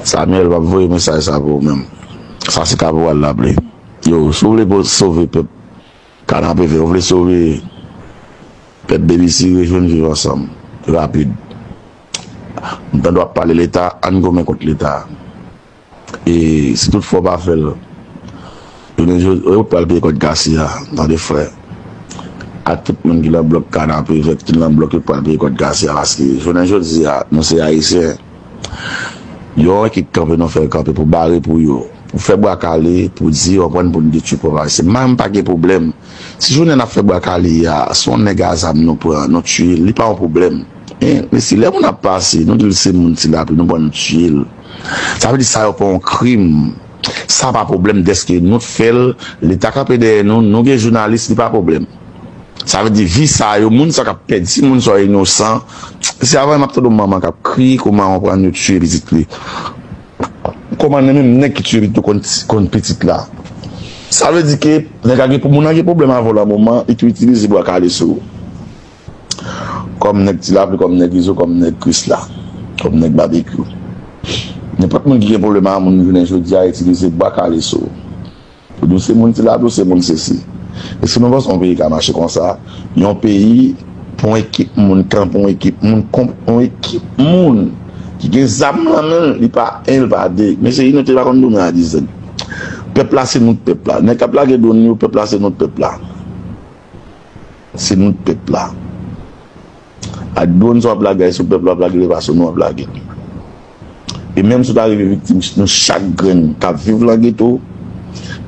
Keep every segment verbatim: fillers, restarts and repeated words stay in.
Samuel p ap voye mesaj sa pou ou menm. Sa se kaporal l ap li. Yo, si w vle pou sove pèp Kanapevè, w vle sove pèp Baby Cyril, jwenn Viv Ansanm. Rapid. M tande w ap pale Leta, ann goumen kont Leta. E si tout fwa w pa fè l, jounen jodi, yo pral peye kòd kase a, tande frè. Ak tout moun ki nan blòk Kanapevè, ki nan blòk yo pral peye kòd kase a, paske jounen jodi a, nou se Ayisyen. Yon ekip kanpe, nou fè l kanpe pou bare pou yo, pou fè bwa kale, pou di, w konprann, pou n detwi pòv Ayisyen. Mwen, m pa gen pwoblèm. Si jounen n ap fè bwa kale a, se yon nèg a zam nou pran, nou tiye l, li pa yon pwoblèm. Hein, mesye, lè moun ap pase, nou di l se moun Ti Lapli, nou pran nou tiye l. Sa vle di sa yo pa yon krim. Sa pa pwoblèm dèske nou t fè l, Leta kanpe dèyè nou, nou gen jounalis, li pa pwoblèm. Sa vle di vi sa yo, moun sa k ap pèdi, moun sa yo inosan. Se avan m ap tande yon manman k ap kriye kòman yon pran yo tiye pitit li. Kòman nan menm nèg ki tiye pitit ou konn, konn pitit la. Sa vle di ke nèg la gen, moun nan gen pwoblèm avè w nan moman, li tou itilize bwa kale sou ou. Kòm nèg Ti Lapli, kòm nèg Izo, kòm nèg Krisla, kòm nèg Babekyou. Nenpòt moun ki gen pwoblèm a moun jounen jodi a itilize bwa kale sou ou. Ou di w se moun Ti Lapli, ou se moun sesi. Èske nou panse yon peyi ka mache konsa? Yon peyi pou yon ekip moun, kanpe yon ekip moun, kont yon ekip moun ki gen zam nan men l, li pa en, li pa de. Mesye, inite pa konn goumen a diz nèg. Pèp la se nou pèp la. Nèg k ap lage dwòn yo, pèp la se nou pèp la. Se nou pèp la. Ak dwòn sa w ap lage a, se sou pèp la w ap lage l, e pa sou nou w ap lage l. E menm si w ta rive viktim, nou chak grenn k ap viv nan geto,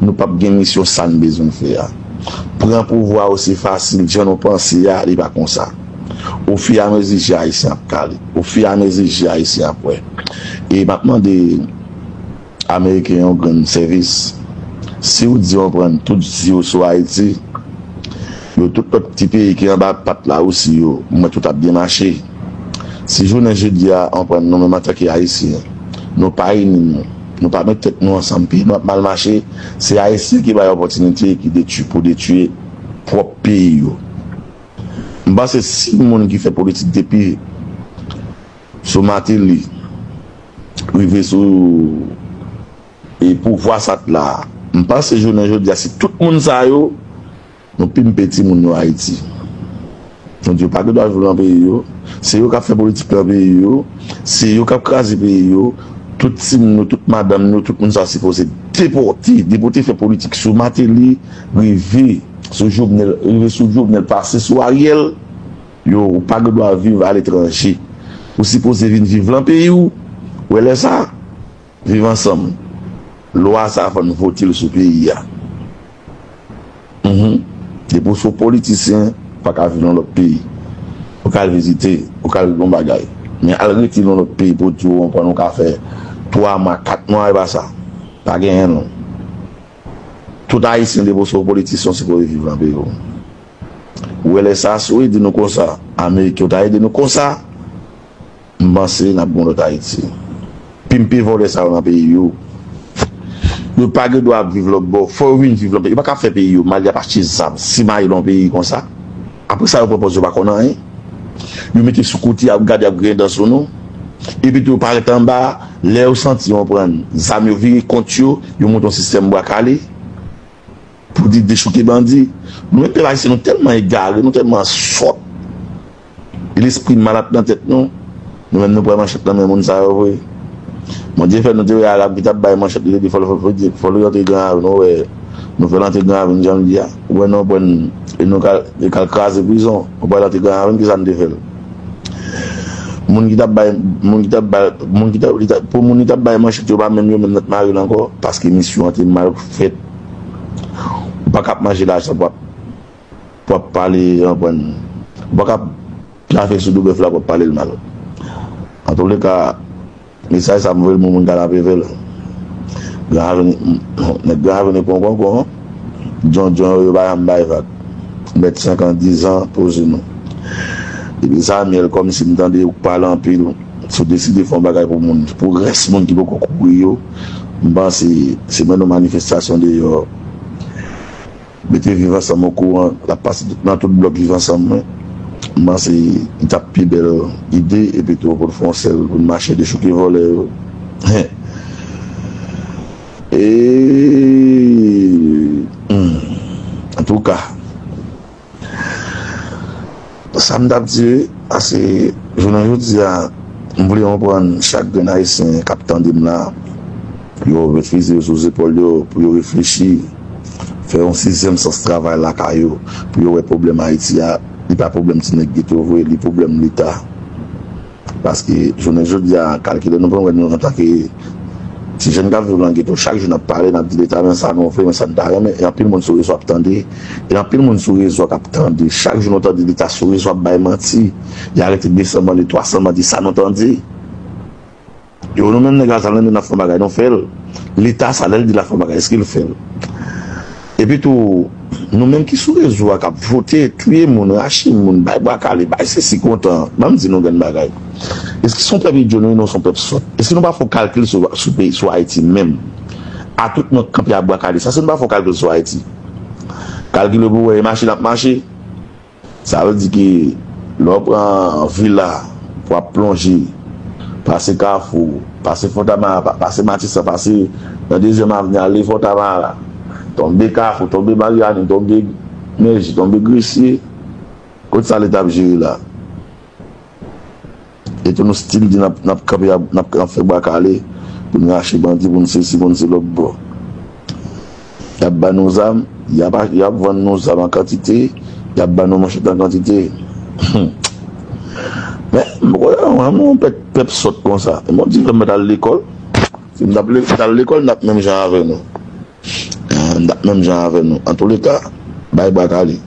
nou p ap gen misyon sa n bezwen fè a. Pran pouvwa osi fasil jan nou panse a, li pa konsa. Ofiramezi je Ayisyen ap kale. Ofiramezi je Ayisyen ap wè. E m ap mande Ameriken yon grenn sèvis. Si w di w pran tout zye w sou Ayiti, yo tout lòt ti peyi ki anba pat la osi yo, m wè tout ap byen mache. Si jounen jodi a, w pran nou menm antanke Ayisyen, nou pa ini nou, nou pa met tèt nou ansanm, peyi nou ap mal mache, se Ayisyen ki bay opòtinite ki detwi, pou detwi pwòp peyi yo. M panse si moun ki fè politik depi sou Martelly, rive sou e pouvwa sa t la. M panse jounen jodi a, si tout moun sa yo, nou pimpe timoun yo Ayiti. Nou di yo pa gen dwa viv nan peyi yo. Se yo k ap fè politik nan peyi yo. Se yo k ap kraze peyi yo. Tout timoun yo, tout madanm yo, tout moun sa sipoze depòte. Depi w te fè politik sou Martelly, rive sou Jovenel, rive sou Jovenel, pase sou Ariel, yo, ou pa gen dwa viv aletranje. Ou sipoze vin viv lan peyi w. Ou wè lè sa? Viv ansanm. Lwa sa a fò n vote l sou peyi a. Mhm. Depi w se yon politisyen, ou pa ka viv nan lòt peyi. Ou ka al vizite, ou ka al yon bagay. Men al rete nan lòt peyi pou w di w konn ou ka fè twa mwa, kat mwa, e pa sa. Pa genyen non. Tout Ayisyen depi w se yon politisyen, w sipoze viv nan peyi w. Ou wè lè sa, si w ede nou konsa, Ameriken yo ta ede nou konsa, m panse n ap gen yon lòt Ayiti. Pimpe vòlè sa yo nan peyi yo. Yo pa gen dwa ap viv lòt bò. Fò yo vin viv lòt peyi. Yo pa ka fè peyi yo mal, y ap achte zam, simaye nan yon peyi konsa. Apre sa, yo pran pòz yo pa konn anyen. Yo mete sou kote, y ap gade, y ap griyen dan sou nou. Epi tou, yo parèt anba, lè yo santi yo pran zam, yo vire kont yo, yo monte yon sistèm bwa kale. Pou di dechouke bandi. Nou menm pèp ayisyen, nou tèlman egare, nou tèlman sòt. E lespri mal ap nan tèt nou. Nou menm nou pran manchèt nan men moun sa yo vre. Bondye fè nou te wè Arab ki t ap bay manchèt, li te di fò l, fò l, fò l rantre Gran Ravin, nou wè. Nou fè l antre Gran Ravin jan l di a. Ou wè nou pran, e nou kal, e kal kraze prizon. Nou pral antre Gran Ravin, kisa n te fè l? Moun ki t ap bay, moun ki t ap bay, moun ki t ap, li t ap, pou moun li t ap bay manchèt yo pa menm yo menm nan t mare l ankò, paske misyon an te mal fèt. Ou pa ka ap manje lajan pou ap, pou ap pale, konprann. Ou pa ka ap krache sou do bèf la pou ap pale l mal. Antouleka, mesaj sa m voye l pou moun Kanapevè la. Gran Ravin, nèg Gran Ravin e pran konkon. Djondjon yo, yo pa janm bay vag. Mèt senk an, diz an, poze nou. Epi Samuel, kòmsi m tande ou pale anpil, si w deside fè yon bagay pou moun, pou rès moun ki poko kouri yo, m panse se mennen yon manifestasyon deyò. Mete Viv Ansanm okouran, l ap pase tout, nan tout blòk Viv Ansanm, wi. M panse li t ap pi bèl ide, epi tou pou n fè yon sèl, pou n mache dechouke vòlè yo. E, hmm, antouka, sa m t ap di, paske jounen jodi a, m vle konprann chak grenn Ayisyen k ap tande m la, pou yo met fizi yo sou zepòl yo, pou yo reflechi, fè yon sizyèm sans travay lakay yo, pou yo wè pwoblèm Ayiti a, li pa pwoblèm ti nèg geto vre, li pwoblèm Leta. Paske jounen jodi a, kalkile nou pou nou wè nou antanke ti jèn k ap viv nan geto, chak jou n ap pale, n ap di Leta, men sa nou ofri, men sa n ta renmen. E anpil moun sou rezo ap tande. E anpil moun sou rezo k ap tande. Chak jou nou tande Leta sou rezo ap bay manti. Y a rete de san mande, twa san mande, sa nou tande. Yo, nou menm nèg la, sa l di n ap fè yon bagay, nou fè l. Leta sa, lè l di l ap fè yon bagay, èske l fè l? Epi tou, nou menm ki sou rezo a, k ap vote, touye moun, rache moun, bay bwa kale, bay sesi kontan, ban m di nou grenn bagay. Èske se yon pèp idyo nou ye, non, se yon pèp sòt? Èske nou pa fè yon kalkil sou, sou peyi, sou Ayiti menm? A tout moun k kanpe ap bwa kale sa, èske nou pa fè yon kalkil sou Ayiti? Kalkile pou wè, e machin ap mache? Sa vle di ke lè w pran vila pou w ap plonje, pase Kafou, pase Fontamara, pa- pase Matisan, pase nan Dezyèm Avni, ale Fontamara, tonbe Kafou, tonbe Maryani, tonbe Mèji, tonbe Gresye, kote sa Leta ap jere la? Epi nou still di n ap, n ap kanpe, n ap, n ap fè bwa kale pou n rache bandi, pou n sesi, pou n se lòt bò. Y ap ba nou zam, y ap, y ap vann nou zam an kantite, y ap ba nou manchèt an kantite. Men, m poko wè yon pèp, pèp sòt konsa. Bon, di m mèt al lekòl. Si m t ap le- t al lekòl, m t ap menm jan avè nou. Ah, m t ap menm jan avè nou. Antouleka, bay bwa kale.